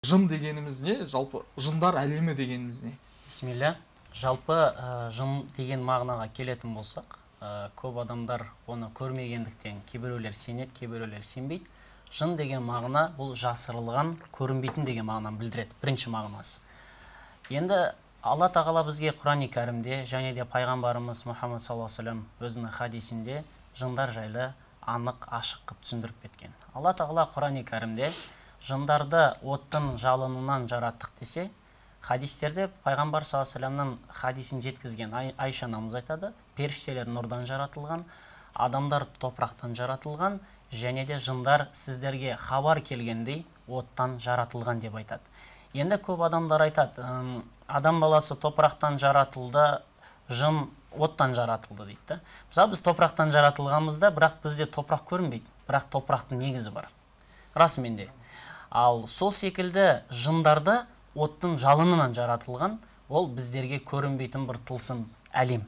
Жын дегеніміз не? Жалпы жындар әлемі дегеніміз не? Бисмилля. Жалпы жын деген мағынаға келетін болсақ, көп адамдар оны көрмегендіктен кейбіреулер сенеді, кейбіреулер сенбейді. Жын деген мағына бұл жасырылған, көрінбейтін деген мағынаны білдіреді, бірінші мағынасы. Енді Алла Тағала бізге Құран-и Кәрімде және де пайғамбарымыз Мұхаммад саллаллаху алейхи вассалам өзінің хадисінде жындар жайлы анық, ашық қып түсіндіріп кеткен. Алла Тағала Құран-и Кәрімде жындарды оттың жалынынан жараттық десе, хадистерде пайғамбар саллаллаху алейхи вассаламның хадисін жеткізген Айша анамыз айтады, періштелер нұрдан жаратылған, адамдар топырақтан жаратылған, және де жындар сіздерге хабар келгендей оттан жаратылған деп айтады. Енді көп адамдар айтады, адам баласы топырақтан жаратылды, жын оттан жаратылды дейді да. Мысалы, біз топырақтан жаратылғанбыз да, бірақ бізде топырақ көрінбейді, бірақ топырақтың негізі бар. Расымен де. Ал сол секілді жындарда оттың жалынынан жаратылған, ол біздерге көрінбейтін бір тылсым әлем.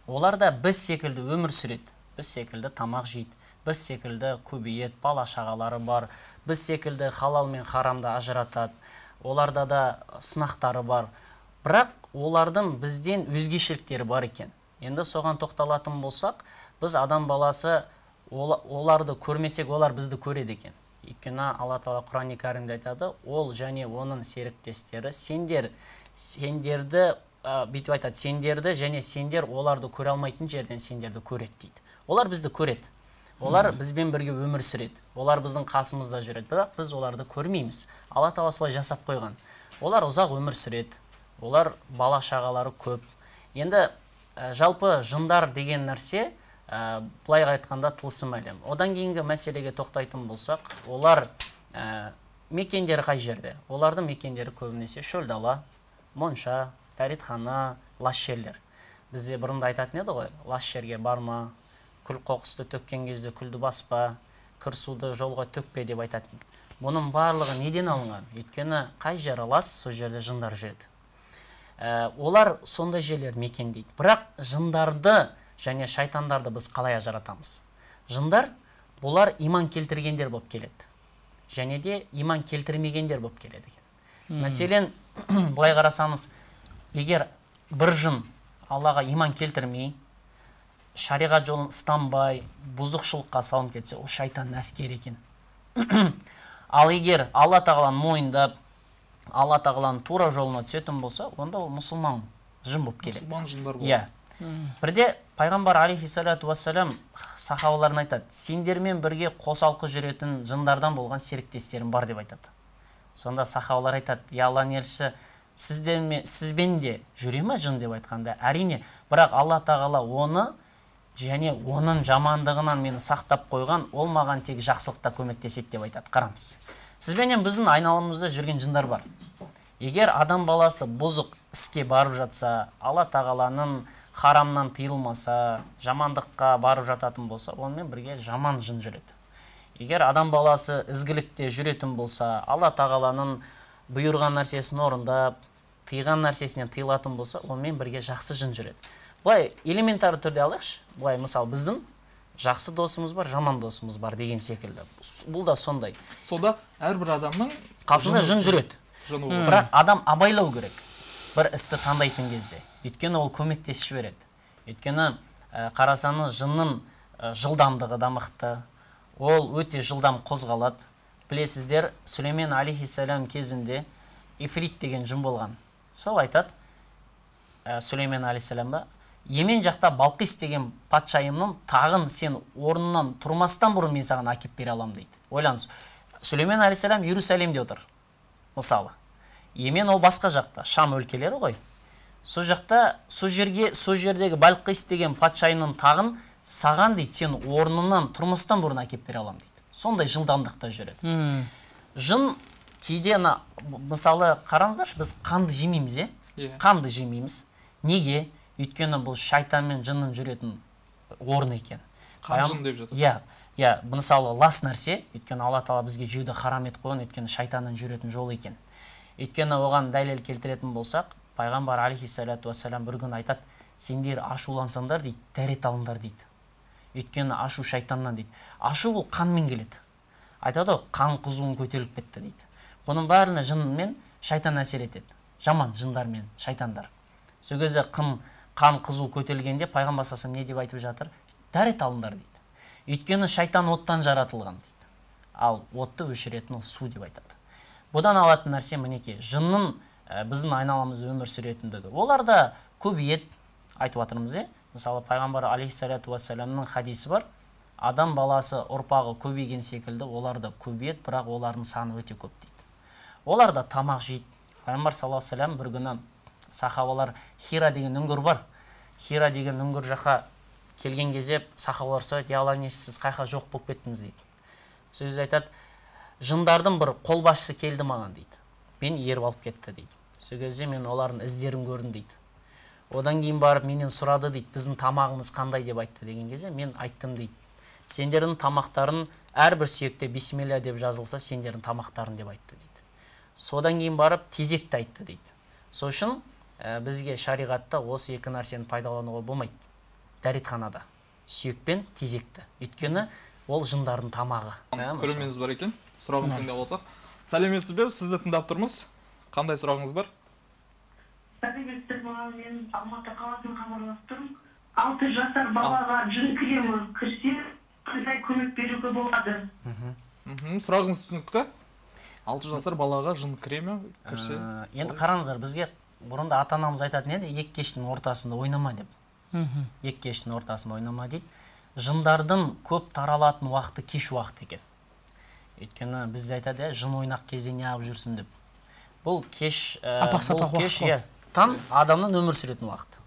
Олар да біз секілді өмір сүреді, біз секілді тамақ жейді, біз секілді көбейеді, бала шағалары бар, біз секілді халал мен харамды ажыратады, оларда да сынақтары бар. Бірақ олардың бізден өзгешеліктері бар екен. Енді соған тоқталатын болсақ, біз адам баласы оларды көрмесек, олар бізді көреді екен. Өйткені Алла Тағала Құран-и Кәрімде айтады, ол және оның серіктестері сендерді, бүйтіп айтады, сендерді және сендер оларды көре алмайтын жерден сендерді көреді дейді. Олар бізді көреді. Олар бізбен бірге өмір сүреді. Олар біздің қасымызда жүреді. Бірақ біз оларды көрмейміз. Алла Тағала солай жасап қойған. Олар ұзақ өмір сүреді. Олар бала шағалары көп. Енді жалпы жындар деген нәрсе, былай айтқанда тылсым әлем. Одан кейінгі мәселеге тоқтайтын болсақ, олар мекендері қай жерде? Олардың мекендері көбінесе шөл дала, монша, дәретхана, лас жерлер. Бізде бұрында айтатын еді ғой, лас жерге барма, күл қоқысты төккен кезде күлді баспа, кір суды жолға төкпе деп айтатын. Бұның барлығы неден алынған? Өйткені қай жер лас, сол жерде жындар жүреді. Олар сондай жерлерді мекендейді. Бірақ жындарды және шайтандарды біз қалай ажыратамыз? Жындар, бұлар иман келтіргендер болып келеді. Және де иман келтірмегендер болып келеді екен. Мәселен, былай қарасаңыз, егер бір жын Аллаға иман келтірмей, шариғат жолын ұстанбай, бұзықшылыққа салынып кетсе, ол шайтанның әскері екен. Ал егер Алла Тағаланы мойындап, Алла Тағаланың тура жолына түсетін болса, онда ол мұсылман жын болып келеді. Мұсылман жындар болады. Иә. Бірде пайғамбар алейхиссалату вассалам сахабаларына айтады, сендермен бірге қосалқы жүретін жындардан болған серіктестерім бар деп айтады. Сонда сахабалар айтады, я Алланың елшісі, сізбен де жүре ме жын деп айтқанда, әрине, бірақ Алла Тағала оны және оның жамандығынан мені сақтап қойған, ол маған тек жақсылықта көмектеседі деп айтады. Қараңыз. Сізбенен біздің айналамызда жүрген жындар бар. Егер адам баласы бұзық іске барып жатса, Алла Тағаланың харамнан тыйылмаса, жамандыққа барып жататын болса, онымен бірге жаман жын жүреді. Егер адам баласы ізгілікте жүретін болса, Алла Тағаланың бұйырған нәрсесін орындап, тыйған нәрсесінен тыйылатын болса, онымен бірге жақсы жын жүреді. Былай элементарлы түрде алайықшы, былай мысалы біздің жақсы досымыз бар, жаман досымыз бар деген секілді. Бұл да сондай. Сонда әрбір адамның қасында жын жүреді. Жыны болады. Бірақ адам абайлау керек бір істі таңдайтын кезде. Өйткені ол көмектесіп жібереді. Өйткені қарасаңыз, жынның жылдамдығы да мықты. Ол өте жылдам қозғалады. Білесіздер, Сүлеймен алейхиссалам кезінде Ифрит деген жын болған. Сол айтады, Сүлеймен алейхиссаламға, Йемен жақта Балқис деген патшайымның тағын сен орнынан тұрмастан бұрын мен саған әкеп бере аламын дейді. Ойлаңыз, Сүлеймен алейхиссалам Иерусалимде отыр. Мысалы, Йемен ол басқа жақта, Шам өлкелері ғой. Сол жақта, сол жерге, сол жердегі Балқис деген патшайымның тағын саған дейді, сен орнынан тұрмастан бұрын әкеп бере аламын дейді. Сондай жылдамдықта жүреді. Жын кейде ана, мысалы, қараңыздаршы, біз қанды жемейміз, е? Қанды жемейміз. Неге? Өйткені бұл шайтан мен жынның жүретін орны екен. Қан жын деп жатады. Иә, иә, мысалы, лас нәрсе, өйткені Алла Тағала бізге жеуді харам етіп қойған, өйткені шайтанның жүретін жолы екен. Өйткені оған дәлел келтіретін болсақ, пайғамбар алейхиссалату вассалам бір күні айтады, сендер ашулансаңдар дейді, дәрет алыңдар дейді. Өйткені ашу шайтаннан дейді. Ашу ол қанмен келеді. Айтады ғой, қан қызуын көтеріліп кетті дейді. Бұның бәріне жын мен шайтан әсер етеді. Жаман жындар мен шайтандар. Сол кезде қан қызу көтерілгенде пайғамбар саллаллаху алейхи вассалам не деп айтып жатыр? Дәрет алыңдар дейді. Өйткені шайтан оттан жаратылған дейді. Ал отты өшіретін ол су деп айтады. Бұдан алатын нәрсе мінекей, жынның біздің айналамызда өмір сүретіндігі. Олар да көбейеді, айтып жатырмыз, е? Мысалы, пайғамбар алейхиссалату уассаламның хадисі бар. Адам баласы ұрпағы көбейген секілді, олар да көбейеді, бірақ олардың саны өте көп дейді. Олар да тамақ жейді. Пайғамбар саллаллаху алейхи вассалам бір күні сахабалар Хира деген үңгір бар. Хира деген үңгір жаққа келген кезде сахабалар сұрайды, я Алла, сіз қайқа жоқ болып кеттіңіз дейді. Сөзі айтады, жындардың бір қолбасшысы келді маған дейді. Мен еріп алып кетті дейді. Сол кезде мен олардың іздерін көрдім дейді. Одан кейін барып менен сұрады дейді, біздің тамағымыз қандай деп айтты деген кезде мен айттым дейді. Сендердің тамақтарын әрбір сүйекте бисмилля деп жазылса, сендердің тамақтарын деп айтты дейді. Содан кейін барып тезекті айтты дейді. Сол үшін бізге шариғатта осы екі нәрсені пайдалануға болмайды. Дәретханада сүйек пен тезекті. Өйткені ол жындардың тамағы. Көрерменіміз бар екен, сұрағын тыңдап алсақ. Сәлеметсіз бе, сізді тыңдап тұрмыз. Қандай сұрағыңыз бар? Сәлеметсіз бе, мен Алматы қаласынан хабарласып тұрмын. 6 жасар балаға жын кіре ме? Кірсе қандай көмек беруге болады? Сұрағыңыз түсінікті. 6 жасар балаға жын кіре ме? Кірсе. Енді қараңыздар, бізге бұрында ата-анамыз айтатын еді, екі кештің ортасында ойнама деп. Екі кештің ортасында ойнама дейді. Жындардың көп таралатын уақыты кеш уақыт екен. Өйткені бізде айтады, жын ойнақ кезде неғып жүрсін деп. Бұл кеш, апақ-сапақ уақыт қой. Таң адамның өмір сүретін уақыты.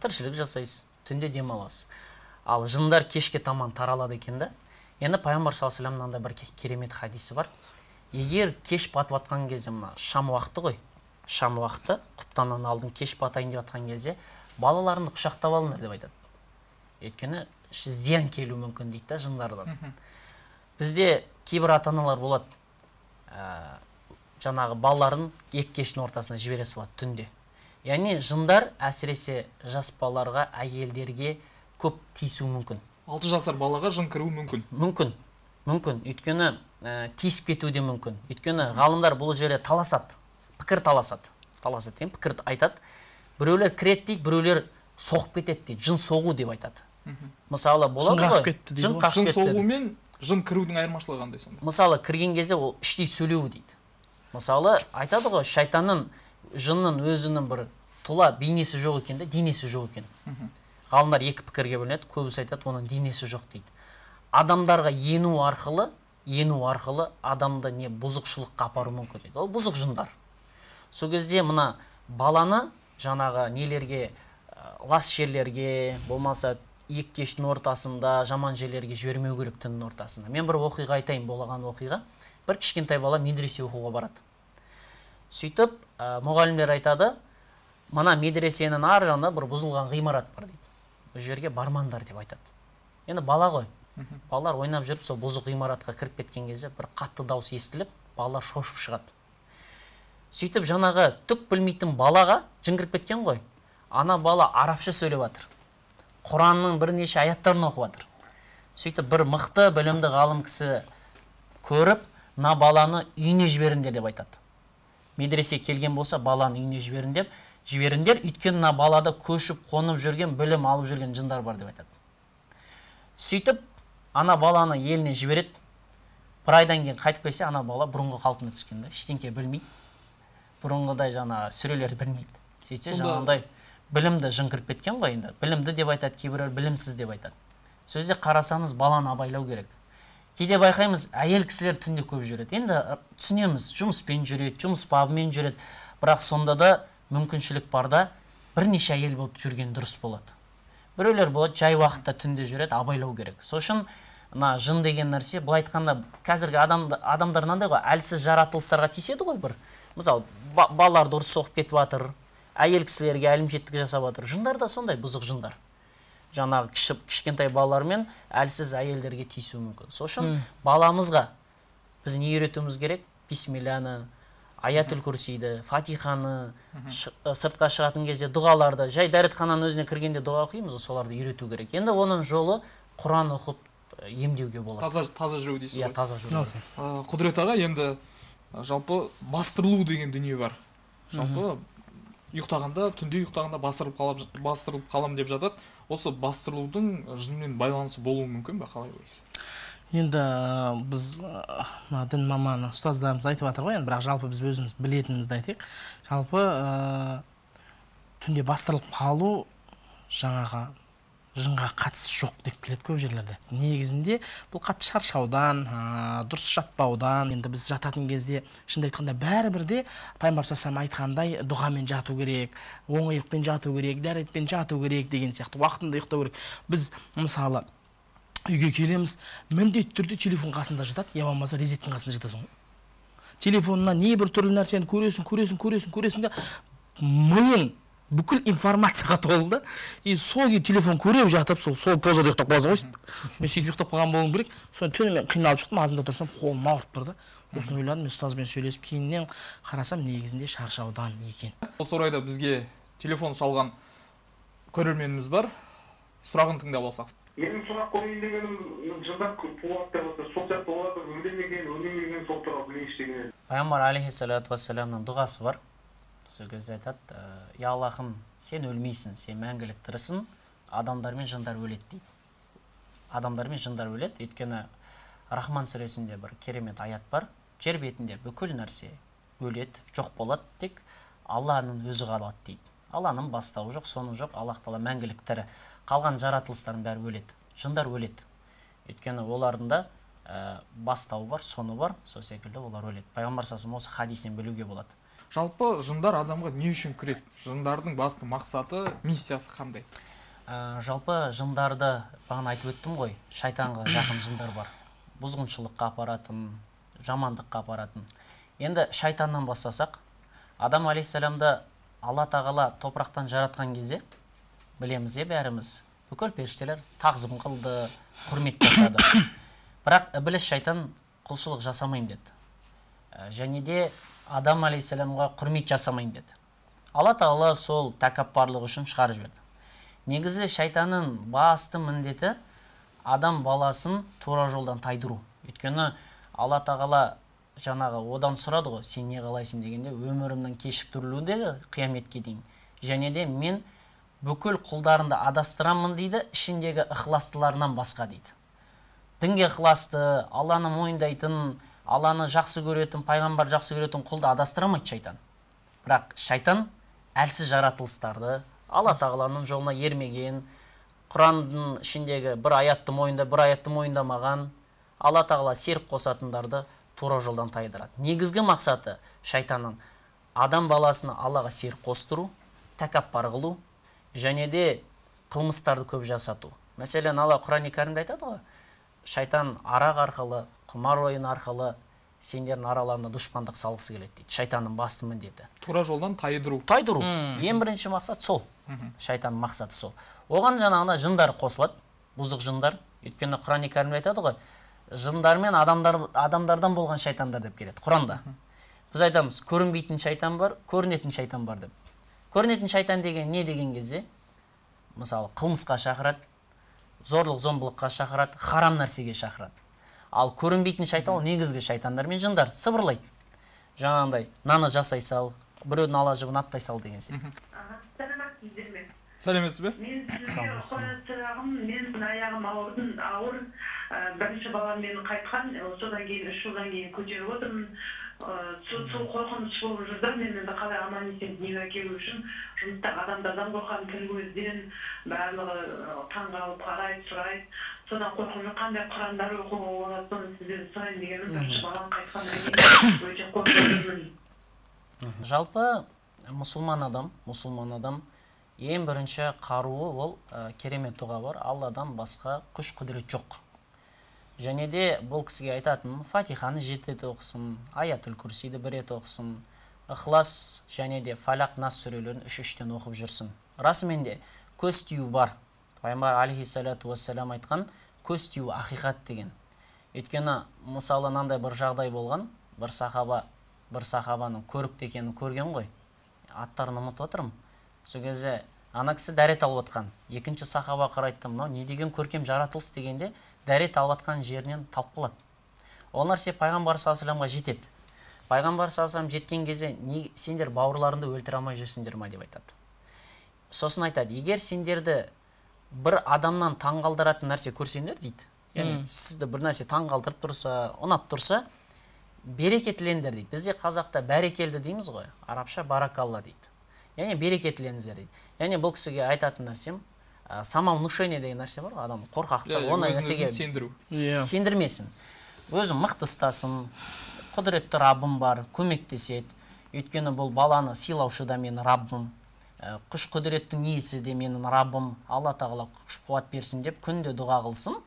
Тіршілік жасайсыз, түнде демаласыз. Ал жындар кешке таман таралады екен да. Енді пайғамбар саллаллаху алейхи вассаламның мынандай бір керемет хадисі бар. Егер кеш батып атқан кезде, мына шам уақыты ғой, шам уақыты, құптаннан алдын кеш батайын деп атқан кезде балаларыңды құшақтап алыңдар деп айтады. Өйткені зиян келуі мүмкін дейді да жындардан. Бізде кейбір ата-аналар болады, жаңағы балаларын екі кештің ортасына жібере салады түнде. Яғни жындар әсіресе жас балаларға, әйелдерге көп тиісуі мүмкін. 6 жасар балаға жын кіруі мүмкін. Мүмкін. Мүмкін. Өйткені тиісіп кетуі де мүмкін. Өйткені ғалымдар бұл жерде таласады, пікір таласады. Таласады деген пікір айтады. Біреулер кіреді дейді, біреулер соғып кетеді дейді, жын соғу деп айтады. Мысалы, болады ғой. Жын қағып кетті. Жын соғу мен жын кірудің айырмашылығы қандай сонда? Мысалы, кірген кезде ол іштей сөйлеуі дейді. Мысалы, айтады ғой, шайтанның, жынның өзінің бір тұла бейнесі жоқ екен де, денесі жоқ екен. Ғалымдар екі пікірге бөлінеді, көбісі айтады, оның денесі жоқ дейді. Адамдарға ену арқылы адамды не бұзықшылыққа апару мүмкін дейді. Ол бұзық жындар. Сол кезде мына баланы жаңағы нелерге, лас жерлерге, болмаса екі кештің ортасында жаман жерлерге жібермеу керек түннің ортасында. Мен бір оқиға айтайын, болған оқиға. Бір кішкентай бала медресе оқуға барады. Сөйтіп, мұғалімдер айтады, мына медресенің ар жағында бір бұзылған ғимарат бар дейді. Бұл жерге бармаңдар деп айтады. Енді бала ғой. Балалар ойнап жүріп, сол бұзық ғимаратқа кіріп кеткен кезде бір қатты дауыс естіліп, балалар шошып шығады. Сөйтіп жаңағы түк білмейтін балаға жын кіріп кеткен ғой. Ана бала арабша сөйлеп жатыр. Құранның бірнеше аяттарын оқып жатыр. Сөйтіп бір мықты білімді ғалым кісі көріп, мына баланы үйіне жіберіңдер деп айтады. Медресе келген болса, баланы үйіне жіберіңдер, жіберіңдер, өйткені мына балада көшіп қонып жүрген, білім алып жүрген жындар бар деп айтады. Сөйтіп ана баланы еліне жібереді. Бір айдан кейін қайтып келсе, ана бала бұрынғы қалпына түскен да, ештеңке білмейді. Бұрынғыдай жаңа сүрелерді білмейді. Сөйтсе жаңағындай білімді жын кіріп кеткен ғой енді. Білімді деп айтады, кейбіреулер білімсіз деп айтады. Сөзде қарасаңыз баланы абайлау керек. Кейде байқаймыз, әйел кісілер түнде көп жүреді. Енді түсінеміз, жұмыспен жүреді, жұмыс бабымен жүреді. Бірақ сонда да мүмкіншілік барда бірнеше әйел болып жүрген дұрыс болады. Біреулер болады, жай уақытта түнде жүреді, абайлау керек. Сол үшін мына жын деген нәрсе, былай айтқанда, қазіргі адамдар мынандай ғой, әлсіз жаратылыстарға тиіседі ғой бір. Мысалы, балаларды ұрыс соғып кетіп жатыр, әйел кісілерге әлімжеттік жасап жатыр. Жындар да сондай, бұзық жындар. Жаңағы кішкентай балалар мен әлсіз әйелдерге тиісуі мүмкін. Сол үшін баламызға біз не үйретуіміз керек? Бисмилляны, аятүл күрсиді, фатиханы, сыртқа шығатын кезде дұғаларды, жай дәретхананың өзіне кіргенде дұға оқимыз, соларды үйрету керек. Енді оның жолы Құран оқып емдеуге болады. Таза жүру дейсіз ғой. Иә, таза жүру. Құдірет аға, енді Жалпы бастырылу деген дүние бар. Жалпы ұйықтағанда, түнде ұйықтағанда бастырылып қалам деп жатады. Осы бастырылудың жынмен байланысы болуы мүмкін бе, қалай ойлайсыз? Енді біз мына дін маманы ұстаздарымыз айтып жатыр ғой, енді бірақ жалпы біз өзіміз білетінімізді айтайық. Жалпы түнде бастырылып қалу жаңағы жынға қатысы жоқ деп келеді көп жерлерде. Негізінде бұл қатты шаршаудан, дұрыс жатпаудан. Енді біз жататын кезде шынды айтқанда бәрібір де пайғамбар саллаллаху айтқандай дұғамен жату керек, оң иықпен жату керек, дәретпен жату керек деген сияқты, уақытында ұйықтау керек. Біз мысалы үйге келеміз, міндетті түрде телефон қасында жатады, я болмаса розеттің қасында жатасың ғой. Телефоннан не бір түрлі нәрсені көресің, көресің, көресің, көресің де миың бүкіл информацияға толы да, и сол күйі телефон көріп жатып, сол позада ұйықтап қаласың ғой. Мен сөйтіп ұйықтап қалған болуым керек. Соны түнімен қиналып шықтым, азында тұрсам қолым ауырып тұр да. Сосын ойладым, мен ұстазбен сөйлесіп, кейіннен қарасам негізінде шаршаудан екен. Осы орайда бізге телефон шалған көрерменіміз бар. Сұрағын тыңдап алсақ. Менің сұрақ қояйын дегенім, жындар туады деп отыр. Сол сияқты олар өлмеген, өлмеген сол туралы білейінші деген едім. Пайғамбар алейхиссалату уассаламның дұғасы бар. Сол кезде айтады, я Аллахым, сен өлмейсің, сен мәңгілік тірісің, адамдар мен жындар өледі дейді. Адамдар мен жындар өледі, өйткені Рахман сүресінде бір керемет аят бар. Жер бетінде бүкіл нәрсе өледі, жоқ болады, тек Алланың өзі қалады дейді. Алланың бастауы жоқ, соңы жоқ, Аллах тағала мәңгілік тірі. Қалған жаратылыстардың бәрі өледі, жындар өледі. Өйткені олардың да бастауы бар, соңы бар, сол секілді олар өледі. Пайғамбар саллаллаху алейхи осы хадисінен білуге болады. Жалпы жындар адамға не үшін кіреді? Жындардың басты мақсаты, миссиясы қандай? Жалпы жындарды бағана айтып өттім ғой, шайтанға жақын жындар бар. Бұзғыншылыққа апаратын, жамандыққа апаратын. Енді шайтаннан бастасақ, Адам алейхиссаламды Алла тағала топырақтан жаратқан кезде, білеміз бәріміз, бүкіл періштелер тағзым қылды, құрмет жасады. Бірақ ібіліс шайтан құлшылық жасамаймын деді. Және де Адам алейхиссаламға құрмет жасамаймын деді. Алла тағала сол тәкаппарлық үшін шығарып жіберді. Негізі шайтанның басты міндеті адам баласын тура жолдан тайдыру. Өйткені Алла тағала жаңағы одан сұрады ғой, сен не қалайсың дегенде, өмірімнің кешіктірілуі деді қияметке дейін. Және де мен бүкіл құлдарымды адастырамын дейді, ішіндегі ықыластыларынан басқа дейді. Дінге ықыласты, Алланы мойындайтын, Алланы жақсы көретін, пайғамбар жақсы көретін құлды адастырамайды шайтан. Бірақ шайтан әлсіз жаратылыстарды, Алла тағаланың жолына ермеген, Құранның ішіндегі бір аятты мойында, бір аятты мойындамаған, Алла тағала серік қосатындарды тура жолдан тайдырады. Негізгі мақсаты шайтанның адам баласына Аллаға серік қостыру, тәкаппар қылу, және де қылмыстарды көп жасату. Мәселен, Алла Құран-и Кәрімде айтады ғой, шайтан арақ арқылы, құмар ойын арқылы сендердің араларына дұшпандық салғысы келеді дейді. Шайтанның басты міндеті. Тура жолдан тайдыру. Тайдыру. Ең бірінші мақсат сол. Шайтанның мақсаты сол. Оған жаңағына жындар қосылады, бұзық жындар. Өйткені Құран-и Кәрімде айтады ғой, жындар мен адамдардан болған шайтандар деп келеді Құранда. Біз айтамыз, көрінбейтін шайтан бар, көрінетін шайтан бар деп. Көрінетін шайтан деген не деген кезде, мысалы, қылмысқа шақырады, зорлық зомбылыққа шақырады, харам нәрсеге шақырады. Ал көрінбейтін шайтан ол негізгі шайтандар мен жындар сыбырлайды. Жаңағындай наны жасай сал, біреудің ала жібін аттай сал деген сияқты. Сәлеметсіздер ме? Сәлеметсіз бе? Мен сізге қоятын сұрағым, мен аяғым ауыр, бірінші балам мені қайтқан, содан кейін 3 жылдан кейін көтеріп отырмын. Сол қорқыныш болып жүр да, мен енді қалай аман есен дүниеге келу үшін жұмыстағы адамдардан қорқамын, тіл көзден барлығы таңғалып қарайды, сұрайды. Содан қорқып, қандай құрандар оқуға болады, соны сізден сұрайын дегенім, бірінші балам қайтқаннан кейін өте қорқып жүрмін. Жалпы мұсылман адам ең бірінші қаруы ол керемет дұға бар, Алладан басқа күш құдірет жоқ. Және де бұл кісіге айтатын, Фатиханы 7 рет оқысын, Аятул Курсиді 1 рет оқысын, Ықлас және де Фалақ Нас сүрелерін 3-3-тен оқып жүрсін. Расымен де көз тию бар. Пайғамбар алейхиссалату уассалам айтқан, көз тию ақиқат деген. Өйткені мысалы мынандай бір жағдай болған, бір сахабаның көрікті екенін көрген ғой. Аттарын ұмытып отырмын. Сол кезде ана кісі дәрет алып отқан. Екінші сахаба қарайды, мынау не деген көркем жаратылыс дегенде дәрет алып атқан жерінен талып қалады. Ол нәрсе пайғамбар саллаллаху алейхи вассаламға жетеді. Пайғамбар саллаллаху алейхи вассалам жеткен кезде, не сендер бауырларыңды өлтіре алмай жүрсіңдер ма деп айтады. Сосын айтады, егер сендерді бір адамнан таңғалдыратын нәрсе көрсеңдер дейді, яғни сізді бір нәрсе таңғалдырып тұрса, ұнап тұрса, береке тілеңдер дейді. Бізде қазақта бәрекелді дейміз ғой, арабша баракалла дейді. Яғни береке тілеңіздер дейді. Яғни бұл кісіге айтатын нәрсем, самовнушение деген нәрсе бар ғой, адам қорқақтық, ондай нәрсеге сендіру. Сендірмесін. Өзін мықты ұстасын, құдіретті Раббым бар, көмектеседі. Өйткені бұл баланы сыйлаушы да менің Раббым, күш құдіреттің иесі де менің Раббым, Алла тағала күш қуат берсін деп күнде дұға қылсын.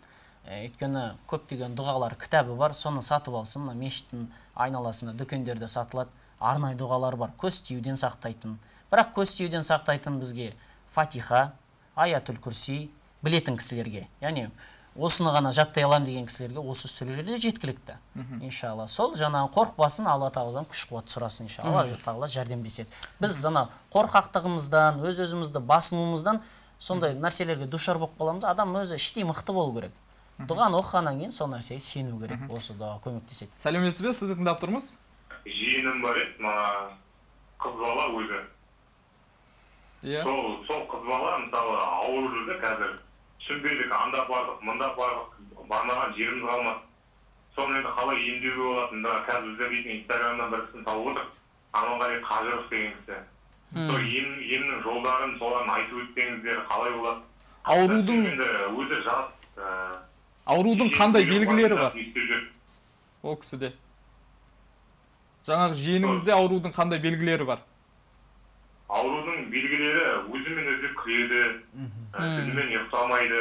Өйткені көптеген дұғалар кітабы бар, соны сатып алсын. Мына мешіттің айналасында дүкендерде сатылады, арнайы дұғалар бар, көз тиюден сақтайтын. Бірақ көз тиюден сақтайтын бізге Фатиха, Аятүл Күрси білетін кісілерге, яғни осыны ғана жаттай алам деген кісілерге осы сүрелер де жеткілікті. Иншалла. Сол жаңағы қорықпасын, Алла тағаладан күш қуат сұрасын, иншалла. Алла тағала жәрдемдеседі. Біз жаңа қорқақтығымыздан, өз-өзімізді басынуымыздан сондай нәрселерге душар болып қаламыз. Адам өзі іштей мықты болу керек. Дұғаны оқығаннан кейін сол нәрсеге сену керек. Осы дұға көмектеседі. Сәлеметсіз бе, сізді тыңдап тұрмыз. Жиенім бар еді, мына қыз бала өзі. Сол қыз бала мысалы ауырып жүрді қазір. Түсінбедік, анда бардық, мында бардық, бармаған жеріміз қалмады. Соны енді қалай емдеуге болатынын да қазір біздер дейтін Инстаграмнан бір кісіні тауып отырық. Аманғали Қажыров деген кісі. Сол емнің жолдарын соларын айтып өтсеңіздер қалай болады? Аурудың енді өзі жас. Аурудың қандай белгілері бар? Ол кісіде. Жаңағы жиеніңізде аурудың қандай белгілері бар? Аурудың белгілері өзімен өзі күледі, түнімен ұйықтамайды.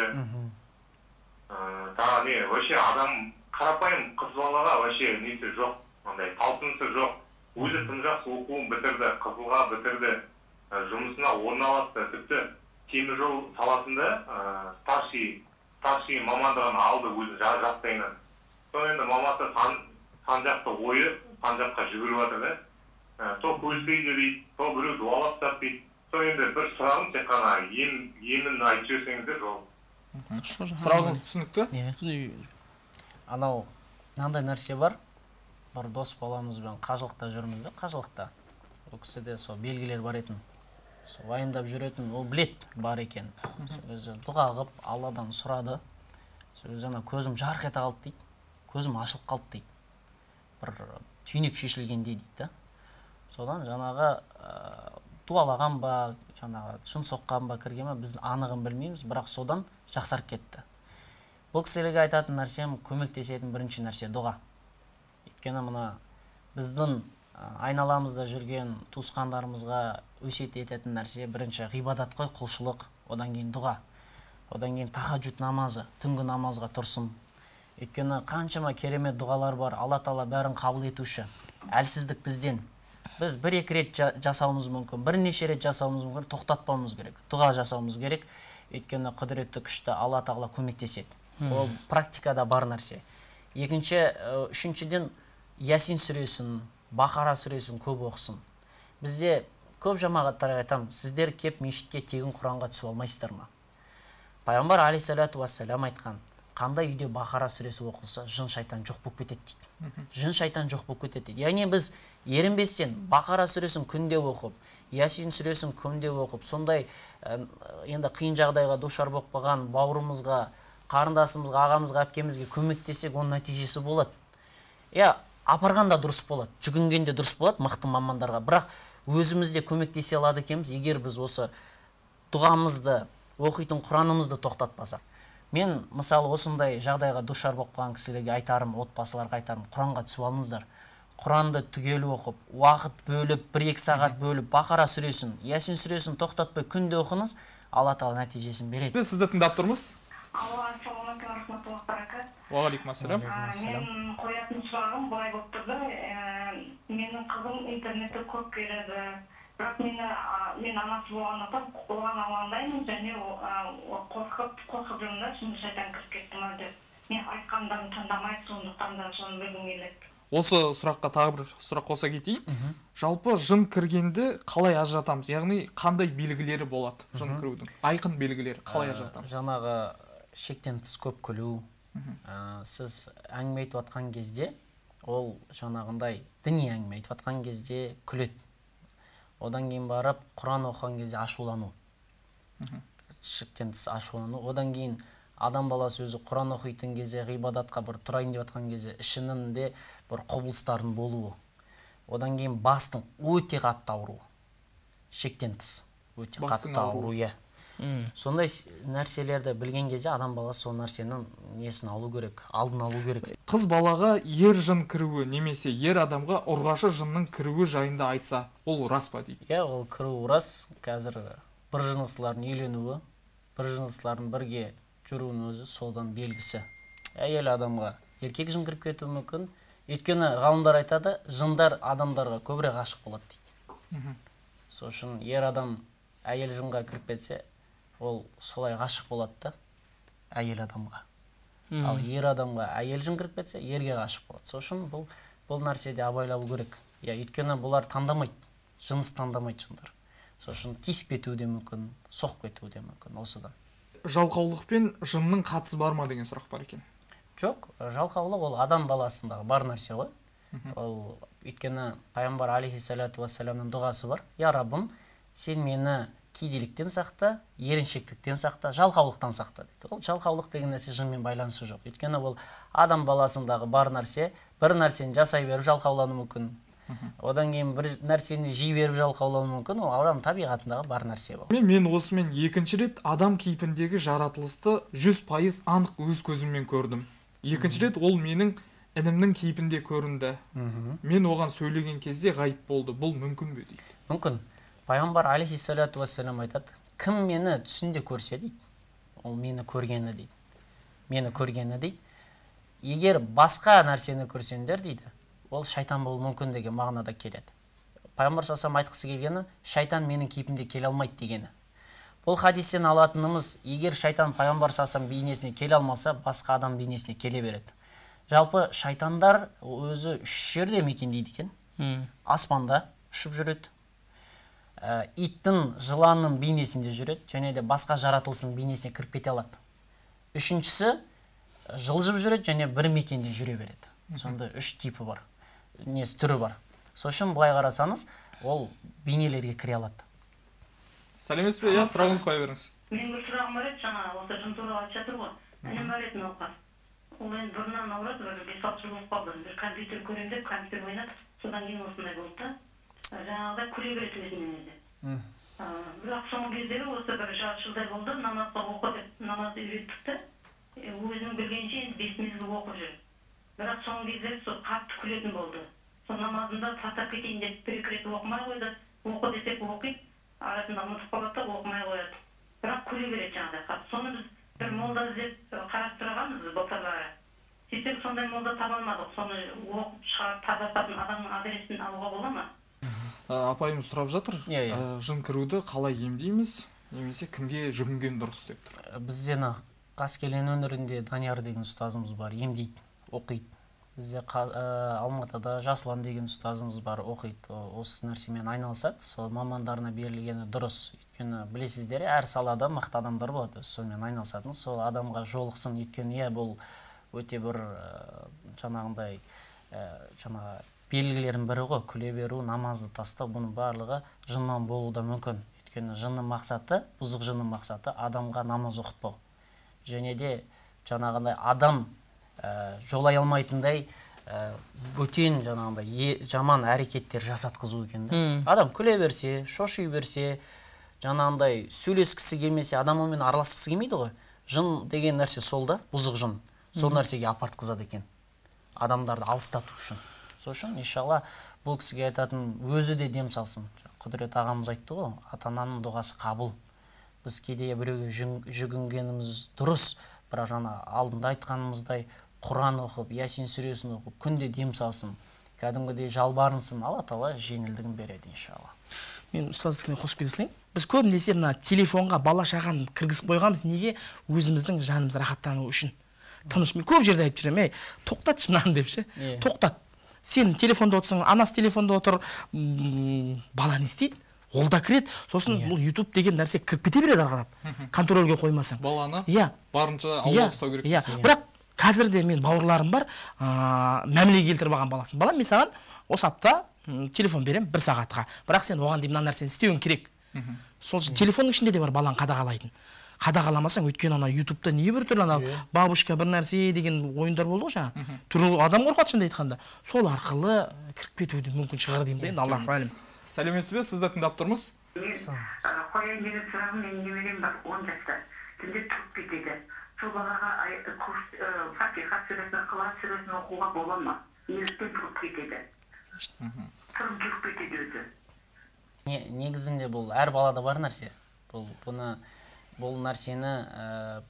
Тағы не, вообще адам қарапайым қыз балаға вообще несі жоқ, андай талпынысы жоқ. Өзі тым жақсы оқуын бітірді, қызылға бітірді, жұмысына орналасты, тіпті теміржол саласында старший мамандығын алды өзі жастайынан. Соны енді мамасы сан жақты ойы, сан жаққа жүгіріп жатыр да. То көзбейді дейді, то біреу дуалап тастады дейді. Сол енді бір сұрағым тек қана емін айтып жіберсеңіздер жол. Сұрағыңыз түсінікті? Анау мынандай нәрсе бар. Бір дос баламызбен қажылықта жүрміз де, қажылықта. Ол кісіде сол белгілер бар етін. Сол уайымдап жүретін, ол білет бар екен. Сол кезде дұға қылып Алладан сұрады. Сол кезде ана көзім жарқ ете қалды дейді. Көзім ашылып қалды дейді. Бір түйнек шешілгендей дейді да. Содан жаңағы дуалаған ба, жаңағы жын соққан ба, кірген ба, біз анығын білмейміз, бірақ содан жақсарып кетті. Бұл кісілерге айтатын нәрсем, көмектесетін бірінші нәрсе дұға. Өйткені мына біздің айналамызда жүрген туысқандарымызға өсиет ететін нәрсе бірінші ғибадат қой, құлшылық, одан кейін дұға, одан кейін тахаджуд намазы, түнгі намазға тұрсын. Өйткені қаншама керемет дұғалар бар, Алла тағала бәрін қабыл етуші. Әлсіздік бізден. Біз бір-екі рет жасауымыз мүмкін, бірнеше рет жасауымыз мүмкін, тоқтатпауымыз керек, дұға жасауымыз керек. Өйткені құдіретті күшті Алла тағала көмектеседі. Ол практикада бар нәрсе. Екінші, үшіншіден, Ясин сүресін, Бақара сүресін көп оқысын. Бізде көп жамағаттарға айтамын, сіздер кеп мешітке тегін Құранға түсіп алмайсыздар ма? Пайғамбар алейхиссалату вассалам айтқан, қандай үйде Бақара сүресі оқылса, жын шайтан жоқ болып кетеді дейді. Жын шайтан жоқ болып кетеді дейді. Яғни біз ерінбестен Бақара сүресін күнде оқып, Ясин сүресін күнде оқып, сондай енді қиын жағдайға душар болып қалған бауырымызға, қарындасымызға, ағамызға, әпкемізге көмектесек, оның нәтижесі болады. Я апарған да дұрыс болады, жүгінген де дұрыс болады мықты мамандарға. Бірақ өзіміз де көмектесе алады екенбіз, егер біз осы дұғамызды, оқитын Құранымызды тоқтатпасақ. Мен мысалы осындай жағдайға душар болып қалған кісілерге айтарым, отбасыларға айтарым, Құранға түсіп алыңыздар. Құранды түгел оқып, уақыт бөліп, 1-2 сағат бөліп, Бақара сүресін, Ясин сүресін тоқтатпай күнде оқыңыз, Алла тағала нәтижесін береді. Біз сізді тыңдап тұрмыз. Алло, ассалаумағалейкум рахматуллахи баракат. Уағалейкум ассалам. Мен қоятын сұрағым былай болып тұрды. Менің қызым интернетте көп көреді. Бірақ мен анасы болғандықтан оған алаңдаймын және қорқып жүрмін да, шын шайтан кіріп кетті ма деп. Мен айтқандарын тыңдамайды, сондықтан да соны білгім келеді. Осы сұраққа тағы бір сұрақ қоса кетейін. Жалпы жын кіргенді қалай ажыратамыз? Яғни қандай белгілері болады жын кірудің? Айқын белгілері қалай ажыратамыз? Жаңағы шектен тыс көп күлу. Сіз әңгіме айтып жатқан кезде Ол жаңағындай діни әңгіме айтып жатқан кезде күледі. Одан кейін барып Құран оқыған кезде ашулану. Шектен тыс ашулану. Одан кейін адам баласы өзі Құран оқитын кезде, ғибадатқа бір тұрайын деп жатқан кезде ішінің де бір құбылыстардың болуы. Одан кейін бастың өте қатты ауруы. Шектен тыс өте қатты ауру, иә. Сондай нәрселерді білген кезде адам баласы сол нәрсенің несін алу керек, алдын алу керек. Қыз балаға ер жын кіруі немесе ер адамға ұрғашы жынның кіруі жайында айтса, ол рас па дейді? Иә, ол кіру рас. Қазір бір жыныстылардың үйленуі, бір жыныстылардың бірге жүруінің өзі содан белгісі. Әйел адамға еркек жын кіріп кетуі мүмкін. Өйткені ғалымдар айтады, жындар адамдарға көбірек ғашық болады дейді. Сол үшін ер адам әйел жынға кіріп кетсе, ол солай ғашық болады да әйел адамға. Ал ер адамға әйел жын кіріп кетсе, ерге ғашық болады. Сол үшін бұл нәрседе абайлау керек. Иә, өйткені бұлар таңдамайды, жыныс таңдамайды жындар. Сол үшін тиісіп кетуі де мүмкін, соғып кетуі де мүмкін осыдан. Жалқаулық пен жынның қатысы бар ма деген сұрақ бар екен. Жоқ, жалқаулық ол адам баласындағы бар нәрсе ғой. Ол өйткені пайғамбар алейхиссалату уассаламның дұғасы бар. Я Раббым, сен мені кедейліктен сақта, еріншектіктен сақта, жалқаулықтан сақта дейді. Ол жалқаулық деген нәрсе жынмен байланысы жоқ. Өйткені ол адам баласындағы бар нәрсе, бір нәрсені жасай беріп жалқаулануы мүмкін. Одан кейін бір нәрсені жей беріп жалқаулануы мүмкін. Ол адам табиғатындағы бар нәрсе бұл. Мен осымен екінші рет адам кейпіндегі жаратылысты 100% анық өз көзіммен көрдім. Екінші рет ол менің інімнің кейпінде көрінді. Мен оған сөйлеген кезде ғайып болды. Бұл мүмкін бе дейді? Мүмкін. Пайғамбар алейхиссалату уассалам айтады, кім мені түсінде көрсе дейді, ол мені көргені дейді. Мені көргені дейді. Егер басқа нәрсені көрсеңдер дейді, ол шайтан болуы мүмкін деген мағынада келеді. Пайғамбар саллаллаху алейхи айтқысы келгені, шайтан менің кейпімде келе алмайды дегені. Бұл хадистен алатынымыз, егер шайтан пайғамбар саллаллаху бейнесіне келе алмаса, басқа адам бейнесіне келе береді. Жалпы шайтандар өзі үш жерде мекендейді екен. Аспанда ұшып жүреді, иттің, жыланның бейнесінде жүреді, және де басқа жаратылыстың бейнесіне кіріп кете алады. Үшіншісі жылжып жүреді және бір мекенде жүре береді. Сонда үш типі бар, несі түрі бар. Сол үшін былай қарасаңыз, ол бейнелерге кіре алады. Сәлеметсіз бе? Иә, сұрағыңызды қоя беріңіз. Менің бір сұрағым бар еді, жаңа осы жын туралы айтып жатыр ғой. Інім бар еді науқас. Ол енді бұрыннан ауырады, бір 5-6 жыл болып қалды. Бір компьютер көремін деп, компьютер ойнап, содан кейін осындай болды да. Жаңағыдай күле береді өзінен өзі. Бірақ соңғы кездері осы бір жарты жылдай болды, намазға оқы деп намазды үйреттік те, өзінің білгенше енді 5 мезгіл оқып жүр. Бірақ соңғы кездері сол қатты күлетін болды. Сол намазында тастап кетейін деп бір-екі рет оқымай қойды. Оқы десек оқиды, арасында ұмытып қалады да оқымай қояды. Бірақ күле береді жаңағыдай қатты. Соны біз бір молда іздеп қарастырғанбыз былтырлары. Сөйтсек сондай молда таба алмадық. Соны оқып шығарып тазартатын адамның адресін алуға бола ма? Апайымыз сұрап жатыр, жын кіруді қалай емдейміз, немесе кімге жүгінген дұрыс деп тұр. Бізде Қаскелең өңірінде Данияр деген ұстазымыз бар, емдейді, оқиды. Бізде Алматыда Жасұлан деген ұстазымыз бар, оқиды, осы нәрсемен айналысады. Сол мамандарына берілгені дұрыс. Өйткені білесіздер, әр салада мықты адамдар болады, сонымен айналысатын. Сол адамға жолықсын, өйткені иә, бұл өте бір жаңағындай жаңағы белгілердің бірі ғой, күле беру, намазды тастау, бұның барлығы жыннан болуы да мүмкін. Өйткені жынның мақсаты, бұзық жынның мақсаты адамға намаз оқытпау. Және де жаңағындай адам жолай алмайтындай бөтен жаңағындай жаман әрекеттер жасатқызу екен да. Адам күле берсе, шоши берсе, жаңағындай сөйлескісі келмесе, адам онымен араласқысы келмейді ғой. Жын деген нәрсе сол да, бұзық жын. Сол нәрсеге апартқызады екен. Адамдарды алыстату үшін. Сол үшін, иншалла, бұл кісіге айтатын өзі де дем салсын. Құдірет ағамыз айтты ғой, ата-ананың дұғасы қабыл. Біз кейде біреуге жүгінгеніміз дұрыс, бірақ жаңа алдында айтқанымыздай Құран оқып, Ясин сүресін оқып, күнде дем салсын, кәдімгідей жалбарынсын, Алла тағала жеңілдігін береді иншалла. Мен ұстаздікіне қосып кете салайын. Біз көбінесе мына телефонға бала шағаны кіргізіп қойғанбыз, неге? Өзіміздің жанымыз рахаттану үшін. Тыныш. Мен көп жерде айтып жүремін, ей, тоқтатшы мынаны деп ше. Тоқтат. Сен телефонда отырсың, анасы телефонда отыр, бала не істейді? Ол да кіреді. Сосын бұл YouTube деген нәрсе кіріп кете береді ары қарап. Контрольге қоймасаң. Баланы барынша аулақ ұстау керек. Бірақ Қазір де мен бауырларым бар, мәмілеге келтіріп алған баласын. Балам, мен саған осы апта телефон беремін бір сағатқа. Бірақ сен оған дейін мына нәрсені істеуің керек. Сол телефонның ішінде де бар баланы қадағалайтын. Қадағаламасаң, өйткені ана ютубта не бір түрлі ана бабушка бір нәрсе деген ойындар болды ғой жаңа. Түрлі адам қорқады шынында айтқанда. Сол арқылы кіріп кетуі де мүмкін шығар деймін де, енді Аллаху әлем. Сәлеметсіз бе, сізді тыңдап тұрмыз. Қояйын деген сұрағым, менің немерем бар 10 жаста. Түнде тұрып кетеді. Сол балаға Фатиха сүресін, Ықылас сүресін оқуға бола ма? Неліктен тұрып кетеді? Тұрып жүріп кетеді өзі. Негізінде бұл әр балада бар нәрсе. Бұл нәрсені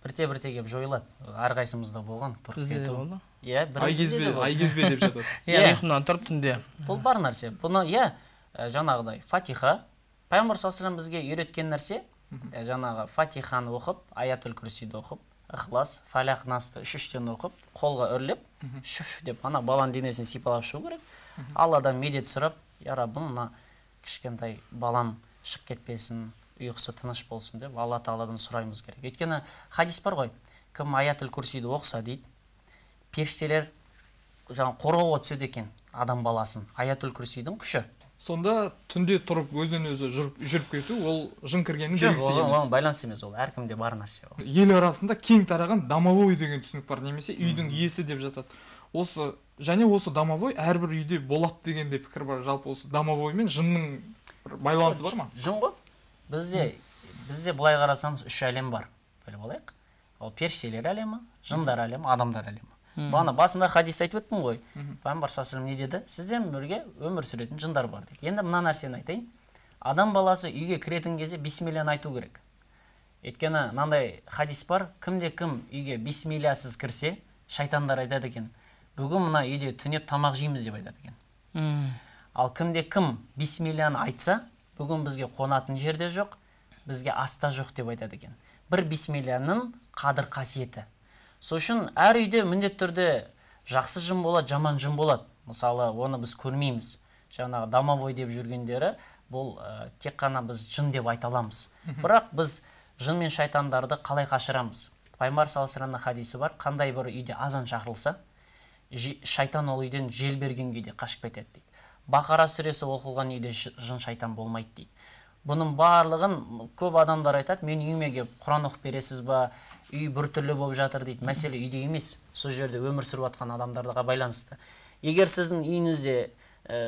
бірте-бірте кеп жойылады. Әрқайсымызда болған тұрып кету. Иә, айгезбе деп жатады. Иә, ұйқымнан тұрып түнде. Бұл бар нәрсе. Бұны иә, жаңағыдай Фатиха, Пайғамбар саллаллаху алейхи бізге үйреткен нәрсе, жаңағы Фатиханы оқып, Аятул Күрсиді оқып, Ықлас, Фалақ, Насты үш-үштен оқып, қолға үрлеп, шүф деп ана баланың денесін сипалап шығу керек. Алладан медет сұрап, я Раббым, мына кішкентай балам шығып кетпесін, ұйқысы тыныш болсын деп Алла тағаладан сұраймыз керек. Өйткені хадис бар ғой, кім Аятул Күрсиді оқыса дейді, періштелер жаңа қорғауға түседі екен адам баласын. Аятул Күрсидің күші. Сонда түнде тұрып өзінен өзі жүріп кету, ол жын кіргеннің белгісі емес. Жоқ, оған байланысты емес, ол әркімде бар нәрсе ол. Ел арасында кең тараған домовой деген түсінік бар, немесе үйдің иесі деп жатады. Осы және осы домовой әрбір үйде болады деген де пікір бар. Жалпы осы домовой мен жынның бір байланысы бар ма? Жын ғой. Бізде былай қарасаңыз үш әлем бар. Біліп алайық. Ол періштелер әлемі, жындар әлемі, адамдар әлемі. Бағана басында хадисті айтып өттім ғой. Пайғамбар саллаллаху алейхи не деді? Сізден бірге өмір сүретін жындар бар деді. Енді мына нәрсені айтайын. Адам баласы үйге кіретін кезде бисмилляны айту керек. Өйткені мынандай хадис бар, кімде кім үйге бисмиллясыз кірсе, шайтандар айтады екен. Бүгін мына үйде түнеп тамақ жейміз деп айтады екен. Ал кімде кім бисмилляны айтса, бүгін бізге қонатын жерде жоқ, бізге аста жоқ деп айтады екен. Бір бисмилляның қадір қасиеті. Сол үшін әр үйде міндетті түрде жақсы жын болады, жаман жын болады. Мысалы, оны біз көрмейміз. Жаңағы домовой деп жүргендері, бұл тек қана біз жын деп айта аламыз. Бірақ біз жын мен шайтандарды қалай қашырамыз? Пайғамбар саллаллаху алейхи хадисі бар, қандай бір үйде азан шақырылса, шайтан ол үйден жел берген күйде қашып кетеді дейді. Бақара сүресі оқылған үйде жын шайтан болмайды дейді. Бұның барлығын көп адамдар айтады, мен үйіме келіп Құран оқып бересіз ба, үй біртүрлі болып жатыр дейді. Мәселе үйде емес, сол жерде өмір сүріп жатқан адамдарға байланысты. Егер сіздің үйіңізде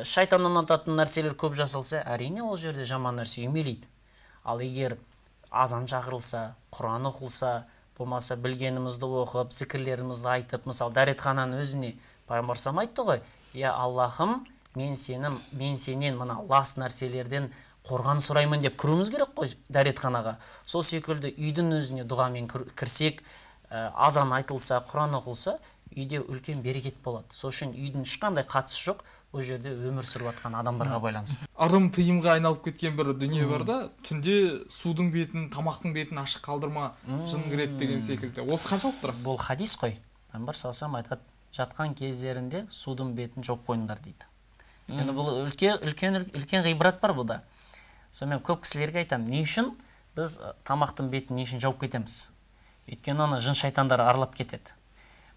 шайтан ұнататын нәрселер көп жасалса, әрине ол жерде жаман нәрсе үймелейді. Ал егер азан шақырылса, Құран оқылса, болмаса білгенімізді оқып, зікірлерімізді айтып, мысалы дәретхананың өзіне пайғамбар саллаллаху айтты ғой, я Аллахым, мен сенен мына лас нәрселерден қорған сұраймын деп кіруіміз керек қой дәретханаға. Сол секілді үйдің өзіне дұғамен кірсек, азан айтылса, Құран оқылса, үйде үлкен берекет болады. Сол үшін үйдің ешқандай қатысы жоқ, ол жерде өмір сүріп жатқан адамдарға байланысты. Ырым тыйымға айналып кеткен бір дүние бар да, түнде судың бетін, тамақтың бетін ашық қалдырма, жын кіреді деген секілді. Осы қаншалықты рас? Бұл хадис қой. Пайғамбар саллаллаху алейхи айтады, жатқан кездерінде судың бетін жауып қойыңдар дейді. Енді бұл үлкен ғибрат бар бұда. Сонымен көп кісілерге айтамын, не үшін біз тамақтың бетін не үшін жауып кетеміз? Өйткені оны жын шайтандар аралап кетеді.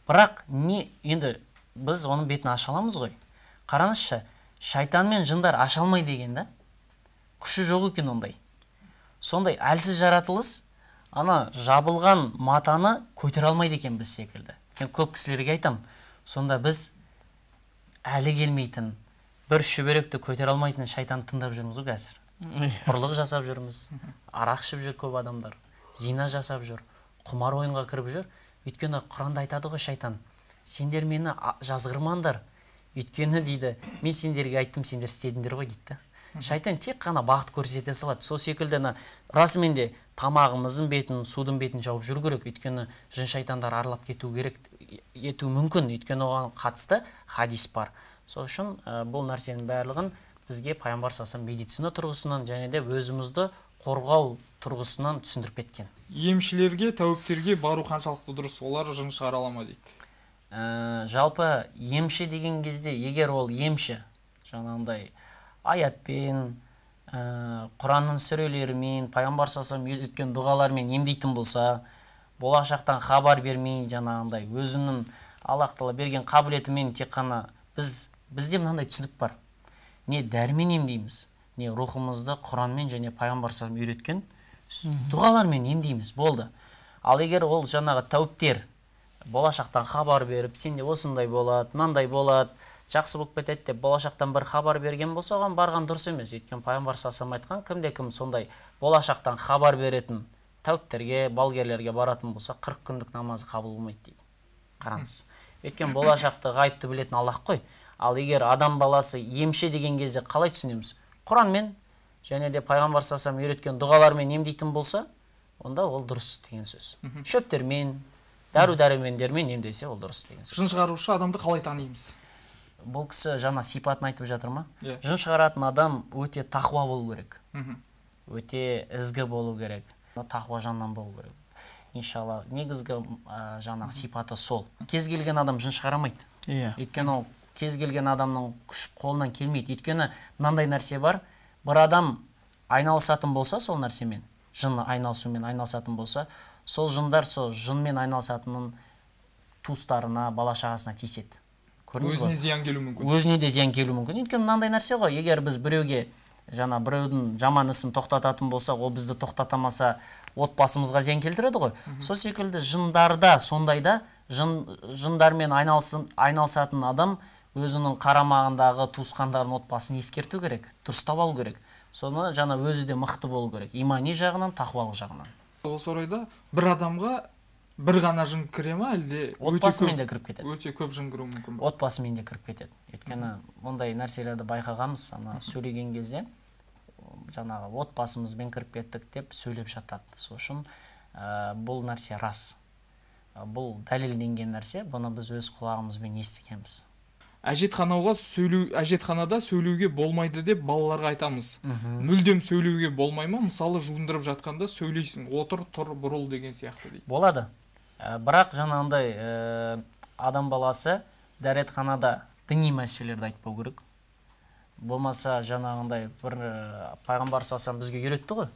Бірақ не, енді біз оның бетін аша аламыз ғой. Қараңызшы, шайтан мен жындар аша алмайды деген да? Күші жоқ екен ондай. Сондай әлсіз жаратылыс ана жабылған матаны көтере алмайды екен біз секілді. Мен көп кісілерге айтамын, сонда біз әлі келмейтін, бір шүберекті көтере алмайтын шайтанды тыңдап жүрміз ғой қазір. Ұрлық жасап жүрміз, арақ ішіп жүр көп адамдар, зина жасап жүр, құмар ойынға кіріп жүр. Өйткені Құранда айтады ғой шайтан, сендер мені жазғырмаңдар, өйткені дейді, мен сендерге айттым, сендер істедіңдер ғой дейді. Шайтан тек қана бағыт көрсете салады. Сол секілді расымен де тамағымыздың бетін, судың бетін жауып жүру керек. Өйткені жын шайтандар аралап кету керек, ету мүмкін. Өйткені оған қатысты хадис бар. Сол үшін бұл нәрсенің барлығын бізге пайғамбар саллаллаху алейхи медицина тұрғысынан және де өзімізді қорғау тұрғысынан түсіндіріп кеткен. Емшілерге, тәуіптерге бару қаншалықты дұрыс, олар жын шығара ала ма дейді? Жалпы емші деген кезде, егер ол емші жаңағындай аятпен, Құранның сүрелерімен, пайғамбар саллаллаху алейхи үйреткен дұғалармен емдейтін болса, Болашақтан хабар бермей, жаңағындай өзінің Аллах тағала берген қабілетімен тек қана бізде мынандай түсінік бар. Не дәрімен емдейміз, не рухымызды Құранмен және пайғамбар саллаллаху алейхи үйреткен дұғалармен емдейміз, болды. Ал егер ол жаңағы тәуіптер болашақтан хабар беріп, сенде осындай болады, мынандай болады, жақсы болып кетеді деп болашақтан бір хабар берген болса, оған барған дұрыс емес. Өйткені пайғамбар саллаллаху алейхи айтқан, кімде-кім сондай болашақтан хабар беретін тәуіптерге, балгерлерге баратын болса, 40 күндік намазы қабыл болмайды дейді. Қараңыз. Өйткені болашақты, ғайыпты білетін Аллах қой. Ал егер адам баласы емші деген кезде қалай түсінеміз? Құранмен және де пайғамбар саллаллаху алейхи үйреткен дұғалармен емдейтін болса, онда ол дұрыс деген сөз. Шөптермен, дәру-дәрмендермен емдесе, ол дұрыс деген сөз. Жын шығарушы адамды қалай танимыз? Бұл кісі жаңа сипатын айтып жатыр ма? Жын шығаратын адам өте тақуа болу керек. Өте ізгі болу керек. Тақуа жаннан болу керек. Иншалла, негізгі жаңағы сипаты сол. Кез келген адам жын шығарамайды. Өйткені ол кез келген адамның күш қолынан келмейді. Өйткені мынандай нәрсе бар. Бір адам айналысатын болса сол нәрсемен, жын айналысумен айналысатын болса, сол жындар сол жынмен айналысатынның туыстарына, бала шағасына тиіседі. Көрдіңіз ғой? Өзіне зиян келуі мүмкін. Өзіне де зиян келуі мүмкін. Өйткені мынандай нәрсе ғой, егер біз біреуге жаңа біреудің жаман ісін тоқтататын болсақ, ол бізді тоқтатамаса, отбасымызға зиян келтіреді ғой. Сол секілді жындарда, сондайда жындармен айналысатын адам өзінің қарамағындағы туысқандарын, отбасын ескерту керек, дұрыстап алу керек. Соны жаңа өзі де мықты болу керек, имани жағынан, тақуалық жағынан. Осы орайда бір адамға бір ғана жын кіре ма, әлде отбасымен де кіріп кетеді? Өте көп жын кіруі мүмкін бе? Отбасымен де кіріп кетеді. Өйткені ондай нәрселерді байқағанбыз, ана сөйлеген кезде жаңағы отбасымызбен кіріп кеттік деп сөйлеп жатады. Сол үшін бұл нәрсе рас. Бұл дәлелденген нәрсе, бұны біз өз құлағымызбен естігенбіз. Әжетханада сөйлеуге болмайды деп балаларға айтамыз. Мүлдем сөйлеуге болмай ма? Мысалы, жуындырып жатқанда сөйлейсің, отыр, тұр, бұрыл деген сияқты дейді. Болады. Бірақ жаңағындай адам баласы дәретханада діни мәселелерді айтпау керек. Болмаса жаңағындай бір пайғамбар саллаллаху бізге үйретті ғой.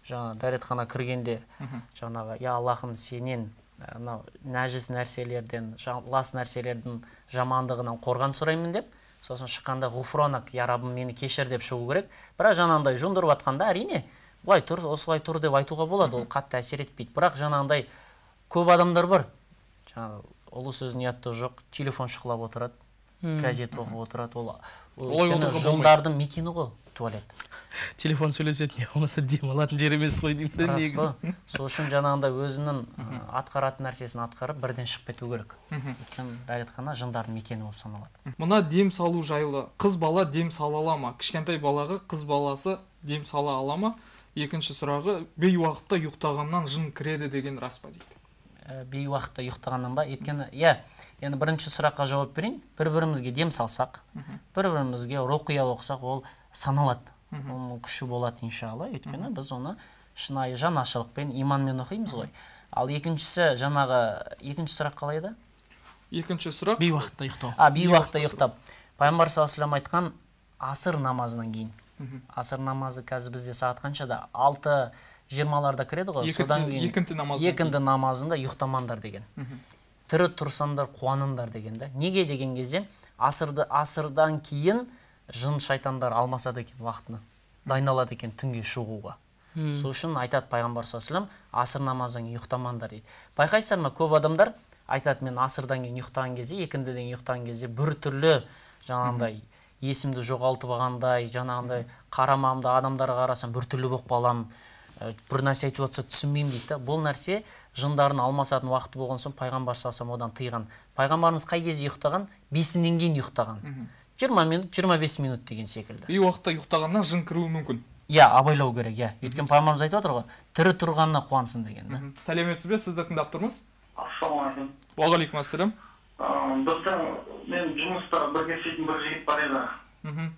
Жаңа дәретхана кіргенде жаңағы я Аллахым сенен мынау нәжіс нәрселерден, лас нәрселердің жамандығынан қорған сұраймын деп, сосын шыққанда ғуфранак, я Раббым мені кешір деп шығу керек. Бірақ жаңағындай жуындырып жатқанда әрине былай тұр, осылай тұр деп айтуға болады, ол қатты әсер етпейді. Бірақ жаңағындай көп адамдар бар, жаңағы ұлы сөздің ұяты жоқ, телефон шұқылап отырады, газет оқып отырады. Ол жындардың мекені ғой туалет. Телефон сөйлесетін, не болмаса демалатын жер емес қой деймін де негізі. Сол үшін жаңағындай өзінің атқаратын нәрсесін атқарып, бірден шығып кету керек. Өйткені дәретхана жындардың мекені болып саналады. Мына дем салу жайлы. Қыз бала дем сала ала ма? Кішкентай балаға қыз баласы дем сала ала ма? Екінші сұрағы, бейуақытта ұйықтағаннан жын кіреді деген рас па дейді. Бейуақытта ұйықтағаннан ба? Өйткені, иә, енді бірінші сұраққа жауап берейін. Бір-бірімізге дем салсақ, бір-бірімізге руқия оқысақ, ол саналады. Оның күші болады иншалла. Өйткені біз оны шынайы жанашырлықпен, иманмен оқимыз ғой. Ал екіншісі, жаңағы, екінші сұрақ қалай еді? Екінші сұрақ бейуақытта ұйықтау. Бейуақытта ұйықтап. Пайғамбар саллаллаху алейхи вассалам айтқан асыр намазынан кейін. Асыр намазы қазір бізде сағат қаншада? 6:20-ларда кіреді ғой. Содан кейін екінті намазында ұйықтамаңдар деген. Тірі тұрсаңдар қуаныңдар деген да. Неге деген кезде асырдан кейін жын шайтандар алмасады екен уақытыны, дайындалады екен түнге шығуға. Сол үшін айтады пайғамбар саллаллаху алейхи вассалам, асыр намаздан кейін ұйықтамаңдар дейді. Байқайсыздар ма, көп адамдар айтады, мен асырдан кейін ұйықтаған кезде, екіндіден кейін ұйықтаған кезде бір түрлі жаңағындай есімді жоғалтып алғандай, жаңағындай қарамағымда адамдарға қарасам бір түрлі болып қаламын, бір нәрсе айтып жатса түсінбеймін дейді. Бұл нәрсе жындарын алмасатын уақыты болған соң пайғамбар саллаллаху алейхи вассалам одан тыйған. Пайғамбарымыз қай кезде ұйықтаған? 5-інен кейін ұйықтаған. 20 минут, 25 минут деген секілді. Бей уақытта ұйықтағаннан жын кіруі мүмкін. Иә, абайлау керек, иә. Өйткені пайғамбарымыз айтып отыр ғой, тірі тұрғанына қуансын деген. Сәлеметсіз бе, сізді тыңдап тұрмыз. Ассалаумағалейкум. Уағалейкум ассалам. Достар, мен жұмыста бірге істейтін бір жігіт бар еді.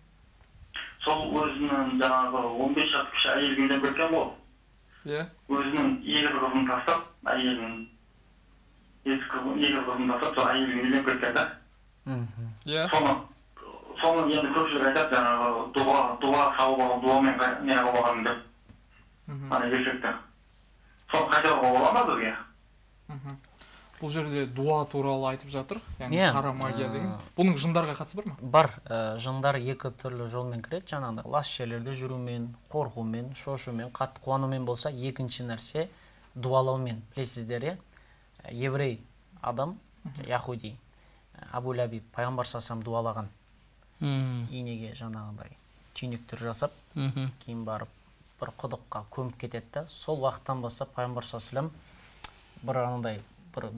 Сол өзінің жаңағы 15 жас кіші әйелге үйленіп кеткен ғой. Иә. Өзінің егіз қызын тастап, әйелін егіз қызын тастап, сол әйелге үйленіп кеткен да. Иә. Соны енді көпшілік айтады, жаңағы дұға салып алған, дуамен не қылып алған деп. Ана еркекті. Соны қайтаруға бола ма бізге? Бұл жерде дуа туралы айтып жатыр, яғни қара магия деген. Бұның жындарға қатысы бар ма? Бар. Жындар екі түрлі жолмен кіреді, жаңағыдай лас жерлерде жүрумен, қорқумен, шошумен, қатты қуанумен болса, екінші нәрсе дуалаумен. Білесіздер, иә? Еврей адам, яхуди, Абу Лабиб пайғамбар саллаллаху дуалаған. Инеге жаңағыдай түйнектер жасап, кейін барып бір құдыққа көміп кетеді да, сол уақыттан бастап пайғамбар саллаллаху бір анандай бір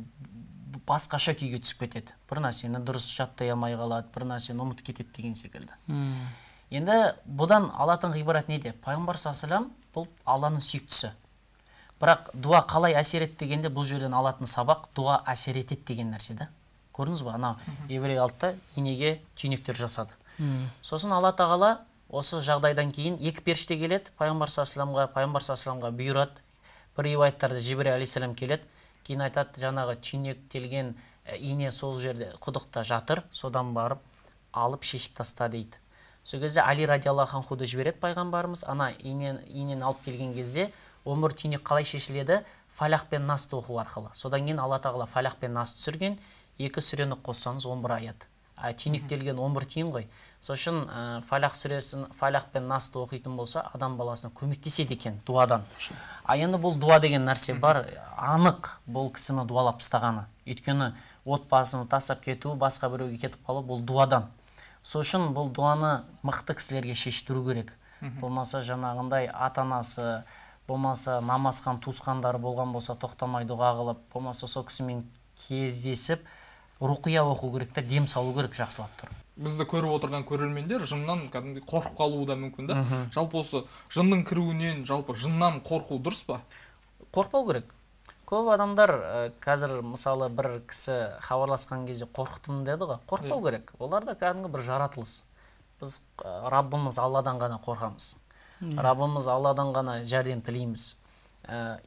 басқаша күйге түсіп кетеді. Бір нәрсені дұрыс жаттай алмай қалады, бір нәрсені ұмытып кетеді деген секілді. Енді бұдан алатын ғибрат неде? Пайғамбар саллаллаху бұл Алланың сүйіктісі. Бірақ дуа қалай әсер етті дегенде, бұл жерден алатын сабақ дуа әсер етеді деген нәрсе да. Көрдіңіз ба? Ана еврей алды да инеге түйнектер жасады. Сосын Алла тағала осы жағдайдан кейін екі періште келеді пайғамбар саллаллаху, пайғамбар саллаллаху бұйырады. Бір риуаяттарда Жибрил алейхиссалам келеді. Кейін айтады, жаңағы түйнектелген ине сол жерде құдықта жатыр, содан барып алып шешіп таста дейді. Сол кезде Али радиаллаху анхуды жібереді пайғамбарымыз. Ана инені алып келген кезде 11 түйнек қалай шешіледі? Фалақ пен Насты оқу арқылы. Содан кейін Алла тағала Фалақ пен Нас түсірген, екі сүрені қоссаңыз 11 аят. Түйнектелген 11 түйін ғой. Сол үшін Фалақ сүресін, Фалақ пен Насты оқитын болса, адам баласына көмектеседі екен дуадан. А енді бұл дуа деген нәрсе бар, анық бұл кісіні дуалап тастағаны. Өйткені отбасын тастап кету, басқа біреуге кетіп қалу бұл дуадан. Сол үшін бұл дуаны мықты кісілерге шештіру керек. Болмаса жаңағындай ата-анасы, болмаса намазхан туысқандары болған болса, тоқтамай дұға қылып, болмаса сол кісімен кездесіп, руқия оқу керек та, дем салу керек жақсылап тұрып. Бізді көріп отырған көрермендер жыннан кәдімгідей қорқып қалуы да мүмкін да. Жалпы осы жынның кіруінен, жалпы жыннан қорқу дұрыс па? Қорықпау керек. Көп адамдар қазір мысалы бір кісі хабарласқан кезде қорықтым деді ғой. Қорықпау керек. Олар да кәдімгі бір жаратылыс. Біз Раббымыз Алладан ғана қорқамыз. Раббымыз Алладан ғана жәрдем тілейміз.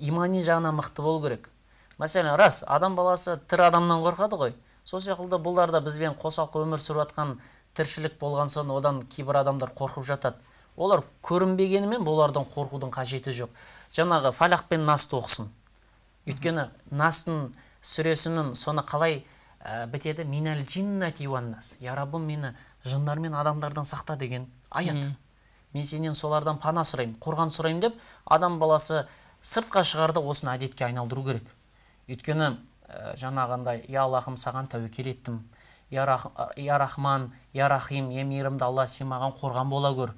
Имани жағынан мықты болу керек. Мәселен, рас, адам баласы тірі адамнан қорқады ғой. Сол секілді бұлар да бізбен қосалқы өмір сүріп жатқан тіршілік болған соң одан кейбір адамдар қорқып жатады. Олар көрінбегенімен бұлардан қорқудың қажеті жоқ. Жаңағы Фалақ пен Насты оқысын. Өйткені Настың сүресінің соны қалай бітеді? Минәл джиннати уан нас. Я Раббым, мені жындар мен адамдардан сақта деген аят. Мен сенен солардан пана сұраймын, қорған сұраймын деп адам баласы сыртқа шығарда осыны әдетке айналдыру керек. Өйткені жаңағындай, я Аллахым, саған тәуекел еттім, я Рахман, я Рахим, я мейірімді Алла, сен маған қорған бола көр,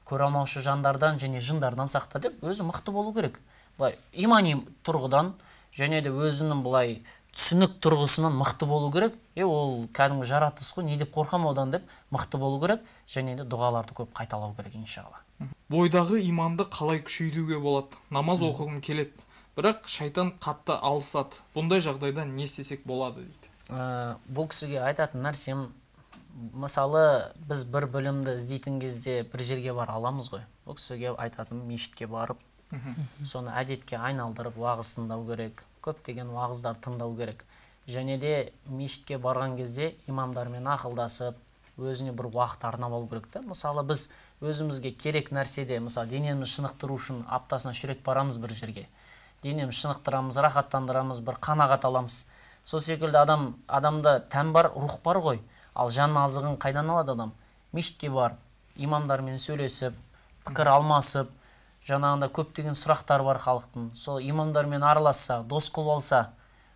көре алмаушы жандардан және жындардан сақта деп өзі мықты болу керек. Былай имани тұрғыдан және де өзінің былай түсінік тұрғысынан мықты болу керек. Ол кәдімгі жаратылыс қой, не деп қорқам одан деп мықты болу керек және де дұғаларды көп қайталау керек иншалла. Бойдағы иманды қалай күшейтуге болады? Намаз оқығым келеді, бірақ шайтан қатты алысады. Бұндай жағдайда не істесек болады дейді. Бұл кісіге айтатын нәрсем, мысалы, біз бір білімді іздейтін кезде бір жерге бар аламыз ғой. Бұл кісіге айтатыным, мешітке барып, соны әдетке айналдырып уағыз тыңдау керек, көптеген уағыздар тыңдау керек. Және де мешітке барған кезде имамдармен ақылдасып, өзіне бір уақыт арнап алу керек та. Мысалы, біз өзімізге керек нәрседе, мысалы, денемізді шынықтыру үшін аптасына 3 рет барамыз бір жерге. Денемізді шынықтырамыз, рахаттандырамыз, бір қанағат аламыз. Сол секілді адамда тән бар, рух бар ғой. Ал жан азығын қайдан алады адам? Мешітке барып, имамдармен сөйлесіп, пікір алмасып, жаңағында көптеген сұрақтар бар халықтың. Сол имамдармен араласса, дос қылып алса,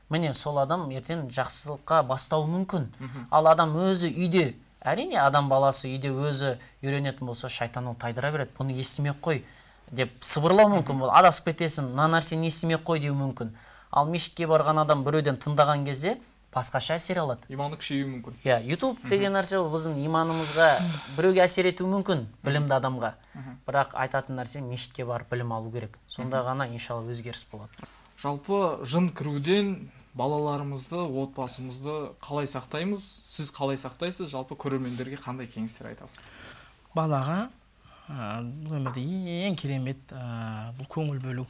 міне сол адам ертең жақсылыққа бастауы мүмкін. Ал адам өзі үйде, әрине адам баласы үйде өзі үйренетін болса, шайтан ол тайдыра береді. Бұны естімей қой деп сыбырлау мүмкін, ол адасып кетесің, мына нәрсені естімей қой деуі мүмкін. Ал мешітке барған адам біреуден тыңдаған кезде басқаша әсер алады. Иманы күшеюі мүмкін. Иә, YouTube деген нәрсе ол біздің иманымызға біреуге әсер етуі мүмкін, білімді адамға. Бірақ айтатын нәрсе, мешітке барып білім алу керек. Сонда ғана иншалла өзгеріс болады. Жалпы жын кіруден балаларымызды, отбасымызды қалай сақтаймыз? Сіз қалай сақтайсыз? Жалпы көрермендерге қандай кеңестер айтасыз? Балаға бұл өмірде ең керемет бұл көңіл бөлу.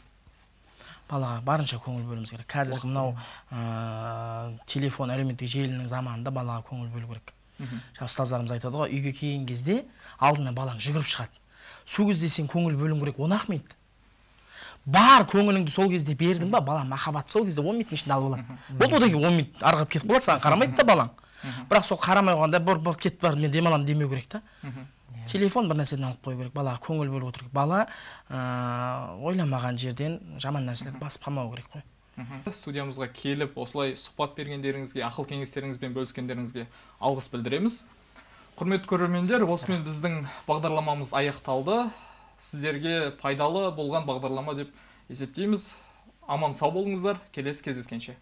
Балаға барынша көңіл бөлуіміз керек. Қазіргі мынау телефон, әлеуметтік желінің заманында балаға көңіл бөлу керек. Жаңа ұстаздарымыз айтады ғой, үйге келген кезде алдына балаң жүгіріп шығады. Сол кезде сен көңіл бөлуің керек, оны ақмайды. Бар көңіліңді сол кезде бердің ба, бала махаббат сол кезде 10 минуттың ішінде алып алады. Болды, одан кейін 10 минут ары қарап кетіп қалады, саған қарамайды да балаң. Бірақ сол қарамай қойғанда бір кетіп бар, мен демаламын демеу керек та. Телефон бір нәрседен алып қою керек, балаға көңіл бөліп отыру керек. Бала ойламаған жерден жаман нәрселерді басып қалмау керек қой. Студиямызға келіп, осылай сұхбат бергендеріңізге, ақыл кеңестеріңізбен бөліскендеріңізге алғыс білдіреміз. Құрметті көрермендер, осымен біздің бағдарламамыз аяқталды. Сіздерге пайдалы болған бағдарлама деп есептейміз. Аман сау болыңыздар, келесі кездескенше.